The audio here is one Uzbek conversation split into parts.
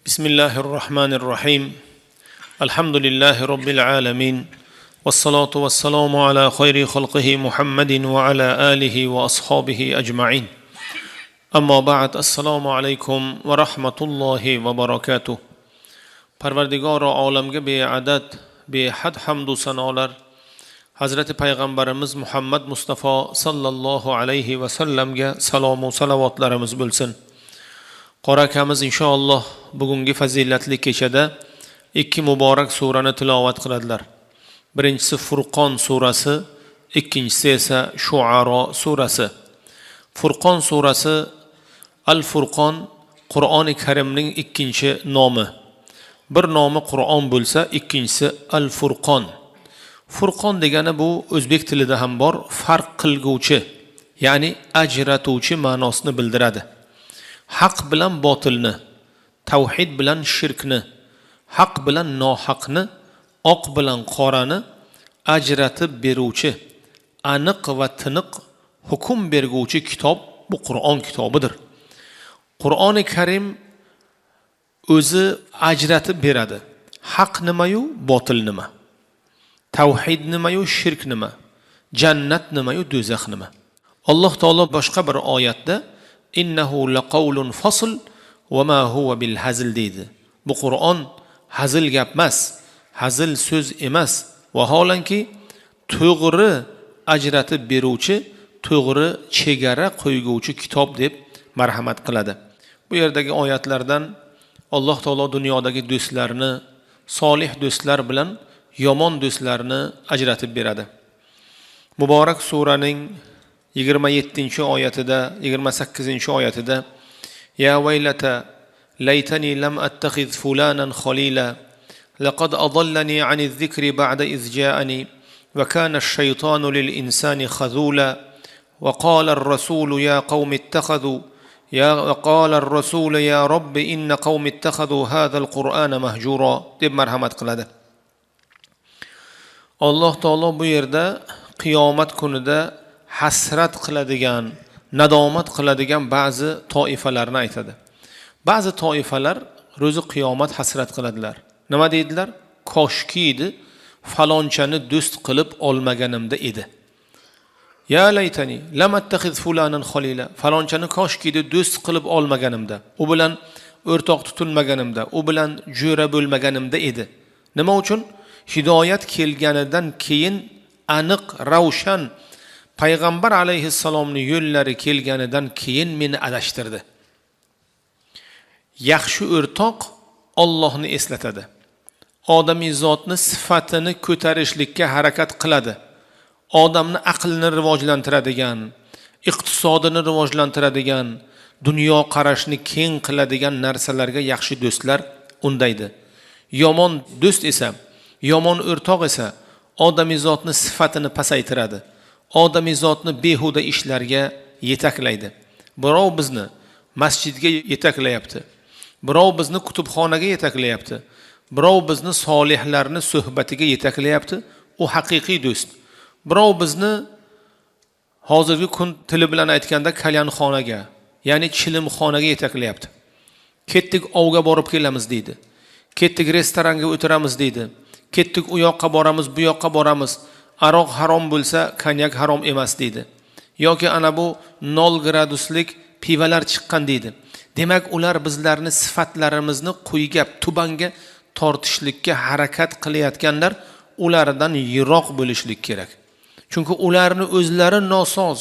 بسم الله الرحمن الرحيم. الحمد لله رب العالمين، والصلاة والسلام على خير خلقه محمد وعلى آله وأصحابه أجمعين. أما بعد، السلام عليكم ورحمة الله وبركاته. Parvardigor olamga beadad, behad hamdu sanolar Hazrati Payg'ambarimiz Muhammad Mustafa sallallohu alayhi va sallamga salomu salovatlarimiz bo'lsin. Qori akamiz inshaalloh bugungi fazilatli kechada ikki muborak surani tilovat qiladilar. Birinchisi Furqon surasi, ikkinchisi esa Shu'aro surasi. Furqon surasi, Al-Furqon Qur'oni Karimning ikkinchi nomi. Bir nomi Qur'on bo'lsa, ikkinchisi Al-Furqon. Furqon degani bu o'zbek tilida ham bor, farq qilguvchi, ya'ni ajratuvchi ma'nosini bildiradi. Haq bilan botilni, tavhid bilan shirkni, haq bilan nohaqni, oq bilan qorani ajratib beruvchi, aniq va tiniq hukm berguvchi kitob bu Qur'on kitobidir. Qur'oni Karim o'zi ajratib beradi. Haq nimayu, botil nima? Tavhid nimayu, shirk nima? Jannat nimayu, do'zax nima? Alloh taolo boshqa bir oyatda innahu laqawlun fasl va ma huwa bil hazl deydi. Bu Qur'on hazil gap emas, hazil so'z emas. Vaholanki to'g'ri ajratib beruvchi, to'g'ri chegara qo'yguvchi kitob deb marhamat qiladi. Bu yerdagi oyatlardan Alloh taolo dunyodagi do'stlarni, solih do'stlar bilan yomon do'stlarni ajratib beradi. Muborak suraning 27-oyatida, 28-oyatida ya vaylata laytani lam attakhiz fulanan khalila laqad adallani 'ani adh-dhikri ba'da iz ja'ani va kana ash-shaytanu lil insani khazula wa qala ar-rasulu ya qawmi ittakhadhu ya wa qala ar-rasulu ya robbi inna qawmi ittakhadhu hadha al-qur'ana mahjura deb marhamat qiladi. Alloh taolo bu yerda qiyomat kunida hasrat qiladigan, nadomat qiladigan ba'zi toifalarni aytadi. Ba'zi toifalar ro'zi qiyomat hasrat qiladilar. Nima deydilar? Koshki edi falonchani do'st qilib olmaganimda edi. Ya laytani lam attakhiz fulanan khalila. Falonchani koshki edi do'st qilib olmaganimda, u bilan o'rtoq tutinmaganimda, u bilan jo'ra bo'lmaganimda edi. Nima uchun? Hidoyat kelganidan keyin aniq, ravshan payg'ambar alayhissalomning yo'llari kelganidan keyin meni adashtirdi. Yaxshi o'rtoq Allohni eslatadi. Odamiy zotni sifatini ko'tarishlikka harakat qiladi. Odamni aqlini rivojlantiradigan, iqtisodini rivojlantiradigan, dunyo qarashni keng qiladigan narsalarga yaxshi do'stlar undaydi. Yomon do'st esa, yomon o'rtoq esa odamiy zotni sifatini pasaytiradi. Odamiy zotni behuda ishlarga yetaklaydi. Birov bizni masjidga yetaklayapti. Birov bizni kutubxonaga yetaklayapti. Birov bizni solihlarni suhbatiga yetaklayapti. U haqiqiy do'st. Birov bizni hozirgi kun tili bilan aytganda kalyanxonaga, ya'ni chilimxonaga yetaklayapti. Ketdik ovga borib kelamiz deydi. Ketdik restoranga o'tiramiz deydi. Ketdik u yoqqa boramiz, bu yoqqa boramiz. Aroq harom bo'lsa, konyak harom emas deydi. Yoki ana bu 0 graduslik pivalar chiqqan deydi. Demak, ular bizlarni sifatlarimizni quyiga, tubanga tortishlikka harakat qilayotganlar, ulardan yiroq bo'lishlik kerak. Chunki ularni o'zlari nosoz.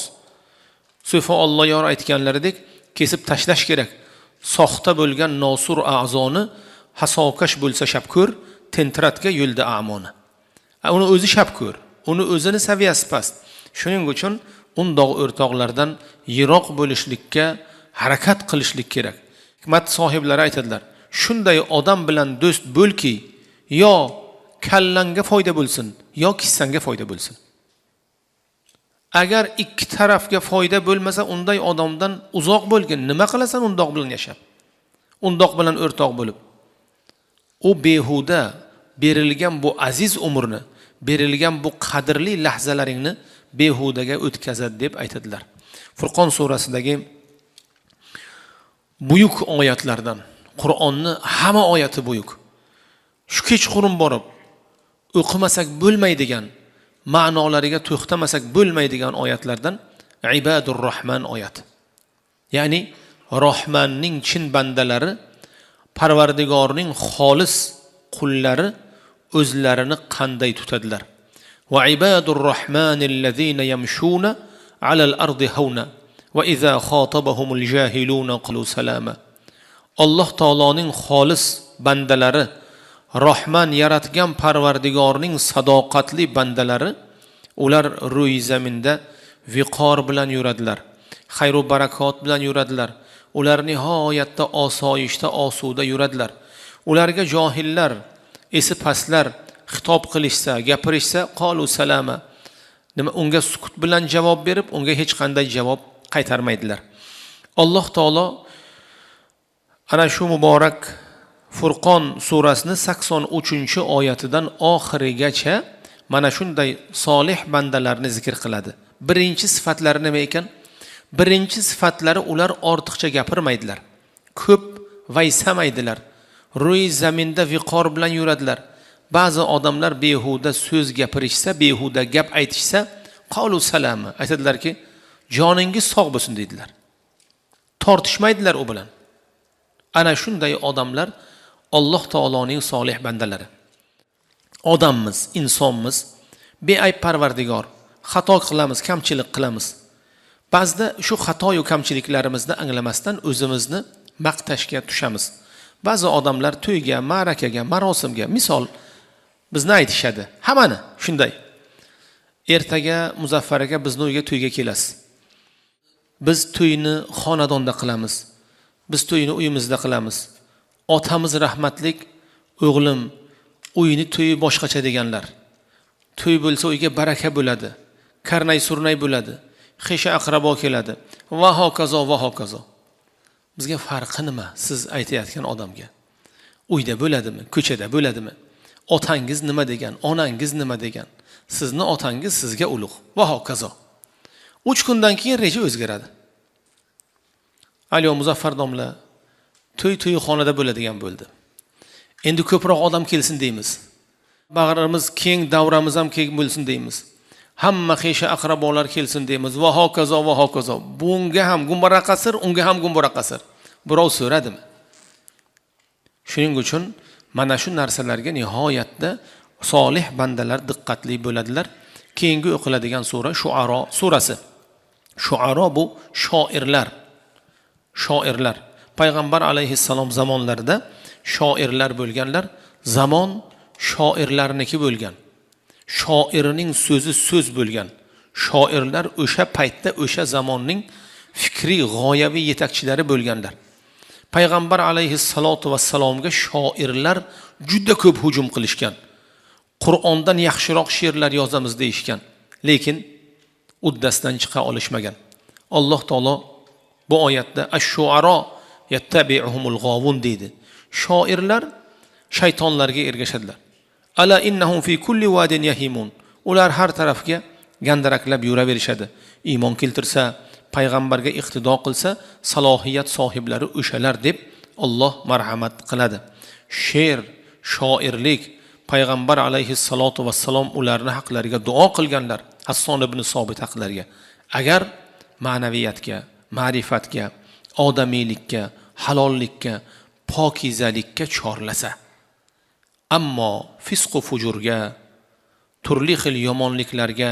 Sufi Olloyor aytganlaridek, kesib tashlash kerak. Soxta bo'lgan nosur a'zoni hasokash bo'lsa shabko'r, tentratga yo'lda a'moni. Uni o'zi shabko'r, uni o'zini saviyasi past. Shuning uchun undoq o'rtoqlardan yiroq bo'lishlikka harakat qilishlik kerak. Hikmat sohiblari aytadilar, shunday odam bilan do'st bo'lki, yo kallangga foyda bo'lsin, yo kissangga foyda bo'lsin. Agar ikki tarafga foyda bo'lmasa, unday odamdan uzoq bo'lgin. Nima qilasan undoq bilan yashab? Undoq bilan o'rtoq bo'lib. U behuda berilgan bu aziz umrni, berilgan bu qadrli lahzalaringni behudaga o'tkazadi deb aytadilar. Furqon surasidagi buyuk oyatlardan Qur'onni hamma oyati buyuk. Shu kechqurun borib o'qimasak bo'lmaydigan, ma'nolariga to'xtamasak bo'lmaydigan oyatlardan Ibadur Rahman oyati. Ya'ni Rahmanning chin bandalari, Parvardigorning xolis qullari o'zlarini qanday tutadilar? Va ibadur rahmanillazina yamshuna alal ardi havna va iza xotabahumul jahiluna qalu salama. Alloh taoloning xolis bandalari, Rahman yaratgan Parvardigorning sadoqatli bandalari, ular ro'y zaminda viqor bilan yuradilar, xayr va barakot bilan yuradilar. Ular nihoyatda osoyishta, osuda yuradilar. Ularga johillar, esi pastlar xitob qilishsa, gapirishsa, qalu salama. Nima, unga sukut bilan javob berib, unga hech qanday javob qaytarmaydilar. Alloh taolo ana shu muborak Furqon surasini 83-oyatidan oxirigacha mana shunday solih bandalarni zikr qiladi. Birinchi sifatlari nima ekan? Birinchi sifatlari, ular ortiqcha gapirmaydilar, ko'p vaysamaydilar, ro'y zaminda viqor bilan yuradilar. Ba'zi odamlar behuda so'z gapirishsa, behuda gap aytishsa, qalu salama aytadilarki, joningiz sog' bo'lsin deydilar. Tortishmaydilar u bilan. Ana shunday odamlar Alloh taoloning solih bandalari. Odammiz, insonmiz, beayb Parvardigor, xato qilamiz, kamchilik qilamiz. Ba'zida shu xato yo kamchiliklarimizni anglamasdan o'zimizni maqtashga tushamiz. Ba'zi odamlar to'yga, ma'rakaga, marosimga, misol bizni aytishadi. Hammani shunday. Ertaga Muzaffar aka bizni uyga to'yga kelasiz. Biz to'yni xonadonda qilamiz. Biz to'yni uyimizda qilamiz. Otamiz rahmatlik, o'g'lim, uyni to'yi boshqacha deganlar. To'y bo'lsa uyga baraka bo'ladi, karnay surnay bo'ladi, xesha aqrabo keladi va hokazo va hokazo. Bizga farqi nima siz aytayotgan odamga? Uyda bo'ladimi, ko'chada bo'ladimi? Otangiz nima degan, onangiz nima degan? Sizni otangiz sizga ulug' va hokazo. 3 kundan keyin reja o'zgaradi. Alo Muzaffar domla, to'y to'yxonada bo'ladigan bo'ldi. Endi ko'proq odam kelsin deymiz. Bag'rimiz keng, davramiz ham keng bo'lsin deymiz. Hamma xesha aqrabolar kelsin deymiz va hokazo va hokazo. Bunga ham gumbara qasr, unga ham gumbara qasr. Birov so'radimi? Shuning uchun mana shu narsalarga nihoyatda solih bandalar diqqatli bo'ladilar. Keyingi o'qiladigan sura Shu'aro surasi. Shu'aro bu shoirlar. Shoirlar. Payg'ambar alayhissalom zamonlarida shoirlar bo'lganlar. Zamon shoirlarniki bo'lgan. Shoirning so'zi so'z bo'lgan. Shoirlar o'sha paytda o'sha zamonning fikriy g'oyaviy yetakchilari bo'lganlar. Payg'ambar alayhissalotu vassalomga shoirlar juda ko'p hujum qilishgan. Qur'ondan yaxshiroq she'rlar yozamiz deyishgan, lekin uddasidan chiqa olishmagan. Alloh taolo bu oyatda ash-shu'aro yattabi'uhumul g'ovun deydi. Shoirlar shaytonlarga ergashadilar. Ala innahum fi kulli wadin yahimun. Ular har tarafga gandiraklab yuraverishadi. Iymon keltirsa, payg'ambarga iqtido qilsa, salohiyat sohiblari o'shalar deb Alloh marhamat qiladi. She'r, shoirlik, payg'ambar alayhissalotu vassalom ularni haqlariga duo qilganlar, Hasson ibn Sobit haqlariga. Agar ma'naviyatga, ma'rifatga, odamiylikka, halollikka, pokizalikka chorlasa, ammo fisq va fujurga, turli xil yomonliklarga,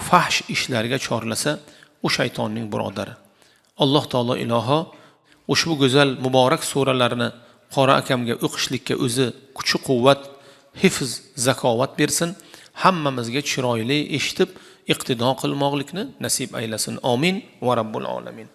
fahsh ishlarga chorlasa, u shaytonning birodari. Alloh taolo iloho ushbu go'zal muborak suralarni qori akamga o'qishlikka o'zi kuchi quvvat, hifz, zakovat bersin. Hammamizga chiroyli eshitib iqtido qilmoqlikni nasib aylasin. Amin va rabbul alamin.